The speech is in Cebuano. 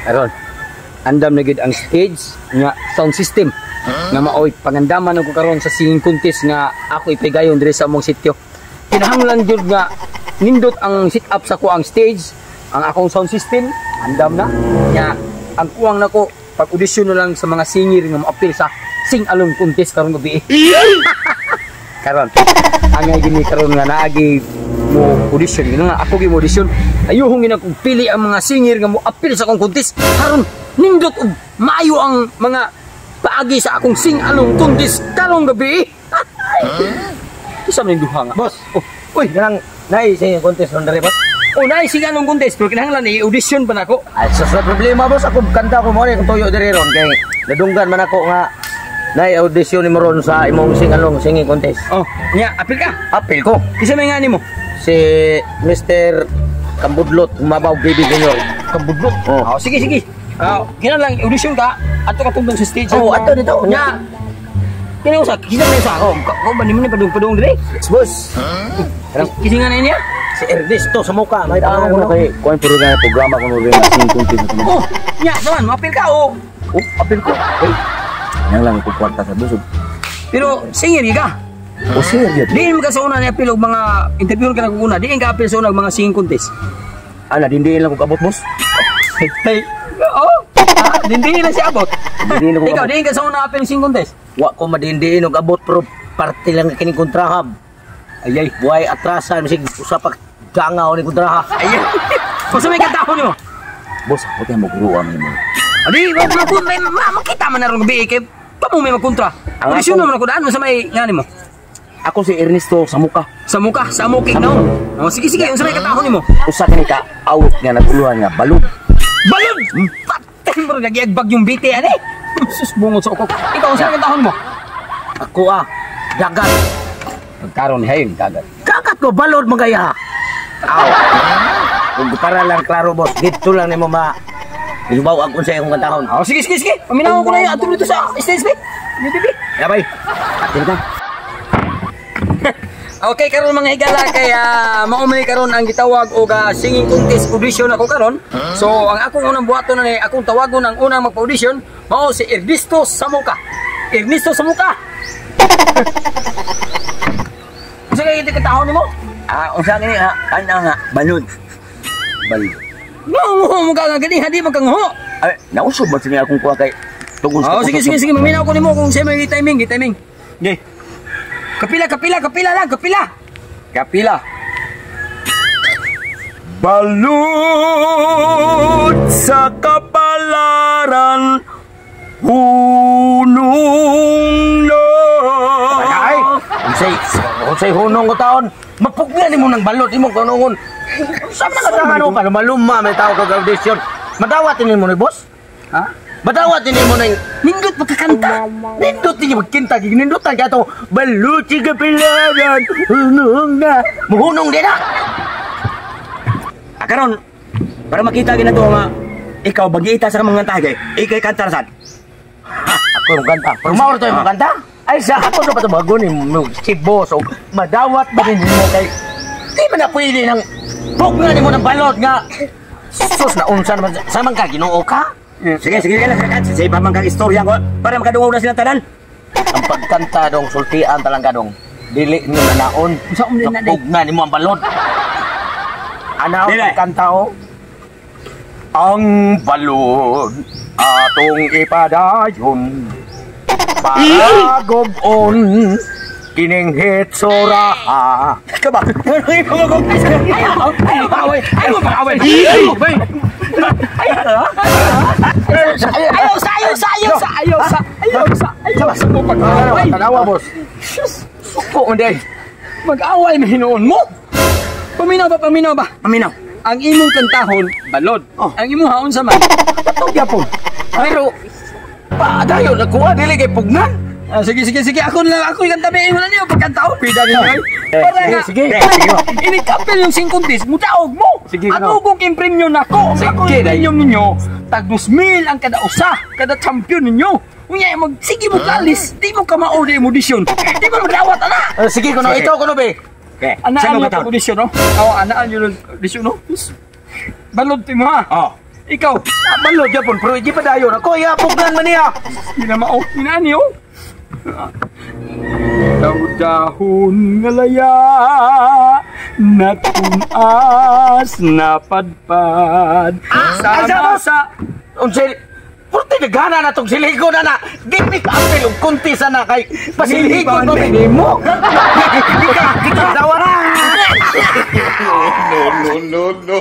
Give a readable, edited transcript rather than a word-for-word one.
Karon, andam na gid ang stage nga sound system nga maoy pangandaman ko karon sa singing contest nga ako ipigayon diri sa among sityo. Kinahanglan gyud nga nindot ang sit up sa kuang stage, ang akong sound system andam na. Nya ang kuwang nako pag audition na lang sa mga singer nga moapil sa sing along contest karong gabi. Karon angay gini karon nga naagi mo audition gino nga ako gi mo audition, ayuhong gina kong pili ang mga singer nga mo apil sa akong contest karon nindot og maayo ang mga paagi sa akong sing along contest karong gabi. Isa man duha nga. Boss. Oh, uy, Kanang naay singing contest ron diri, boss. Oh, naay sing along contest pero kinahanglan i-audition pa nako. Ay, sus na problema, boss. Ako kanta ko mo ni kung tuyo diri ron kay nadunggan man ako nga naay audition nimo ron sa imong sing-along singing contest. Oh, nya apil ka. Apil ko. Kisa may nga nimo? Si Mr. Kambudlot Mabaw Baby Junior. Kambudlot. Oh. Oh, sige sige. Ah, kinahanglan audition ka ato ka tungtong sa stage. Oh, ato dito. Nya kini usa, kisa may usa ako. Ko ba nimo ni padung-padung dire? Boss. Kisi nga na niya? Si Ernesto sa muka, may Ah, tanong ko ano na. Kay kuan puro nga programa kuno rin singing contest na. Oh, nya saman mapil ka o. Oh, apil ko. Hey. Nang lang ko kwarta sa busog. Pero singer ka. O sir, yun. Diin mo ka sa una ni apil og mga interview ka na kung una. Diin ka apil sa una og mga singing contest. Ana dindiin lang ko kabot, boss. Hey. Oh, ah, dindiin lang siya abot. Dindiin lang ko Ikaw abot. diin ka sa una apil singing contest. Wa ko madindiin og abot pero parte lang kining kontrahab. Ay ay. Buhay atrasan misig usa pa gangaw ni kontraha. Ay. Kung sa may kantahon nimo. Boss, ako tayo magkuruan mo. Adi, wa ko may makita man na ron gabi kay pamo may magkontra. Ang Audition akong- naman ako daan mo sa may nga nimo. Ako si Ernesto sa muka. Sa muka, sa muking no. Oh, sige sige, unsa may katahon nimo? Usa kani ka awit nga naguluhan nga balud. Balod! Patay mo rin, nagiagbag yung BT, ani? Sus, bungot sa ukok. Ikaw, unsa may katahon mo? Ako ah, dagat. Pagkaroon ni Hayon, dagat. Dagat ko balod magaya. Aw. Kung para lang klaro, boss, dito lang nimo ma Ilubaw ang unsa akong kantahon. Oh, sige, sige, sige. Paminaw ko na yun. Ato dito sa stage, be. Bibi, bi. Yabay. Atin ka. Okay, karon mga higala kay maumay karon ang gitawag og singing contest audition ako karon. So, ang akong unang buhaton na ni akong tawagon ang unang magpa-audition mao si Ernesto Samuka. Ernesto Samuka. Unsa kay iti katahon nimo? Ah, unsa kani ha? Kana nga balud. Balud. Mo mo ka nga gani hadi magkangho. Ay, nausog ba siya akong kuha kay tungkol sa Oh, sige sige sige, maminaw ko nimo kung sa may timing, timing. Okay. Kapila, kapila, kapila lang, kapila. Kapila. Balud sa kapalaran hunong na. Ay, unsay unsay hunong ko taon. Mapugna nimo ng balod imong kanungon. Sa mga tahan pa lumaluma may tao kag audition. Madawat nimo ni boss? Ha? Madawat nimo ning Nindot pagkakanta. nindot ninyo magkinta gig nindutan ka to. Balod sa kapalaran hunong na. Muhunong din na. Ah, karon para makita gina to nga ikaw bagiita sa mga tagay, ikay kanta ra sad. Ako yung kanta. Pero mauro to yung kanta. Ay sa ako na pa bago ni mo si boss og madawat ba din mo kay di man na pwede nang pugna nimo ng balot nga sus na unsa naman sa man ka Ginoo ka. Sige, sige lang sa iba man kang istorya ko para makadungog na sila tanan. Ang pagkanta dong sultian talang ka dong dili nimo nanaon. Unsa man na day? Pugna nimo ang balot. Anaon Dili. ang kanta o. Ang balod atong ipadayon para gobon kining hitsura. Ka ba? Ayaw, ayaw, paaway. Ayaw, paaway. Ayaw, ayaw, sa, ayaw, sa, ayaw, sa, ayaw, sa, ayaw, sa, ayaw, sa mo pag-away. Tanawa, boss. Suko, hindi. Mag-away na hinuon mo. Paminaw ba, paminaw ba? Paminaw. Ang imong kantahon, balod. Oh. Ang imong haon sa man, patog yapon. Pero pa dayon nagkuha dili kay pugnan. Ah, sige, sige, sige. Ako na lang, ako yung kanta, may na niyo. Pagkantaon, pida niyo. Para Sige, nga, sige. Sige. Inikapil yung singkong disc, mutaog mo. Sige, Ako ano? kong impremyo nako. Ako Sige, day. impremyo ninyo, tag 2,000 ang kada usa, kada champion ninyo. Unya, mag, sige mo kalis, di mo ka ma-order yung audition. Di mo madawat, ana. Sige kuno Sige. ito kuno be. Okay. Anaan Saan mo mo pag audition, no? Oo, anaan yun ang audition, no? Balod ti mo, ha? Oh. Ikaw, Balod yapon pero hindi pa dayon ako iya pugnan man niya. Ginamao, ginani oh. Daw-dahon nga laya, natunas, napadpad. Ay, Sama sabos! sa Unsay Purti nagana na tong siligo na na. Di mi kaapil og kunti sana kay pasiligo no nimo. Di ka di ka dawa. No, no, no.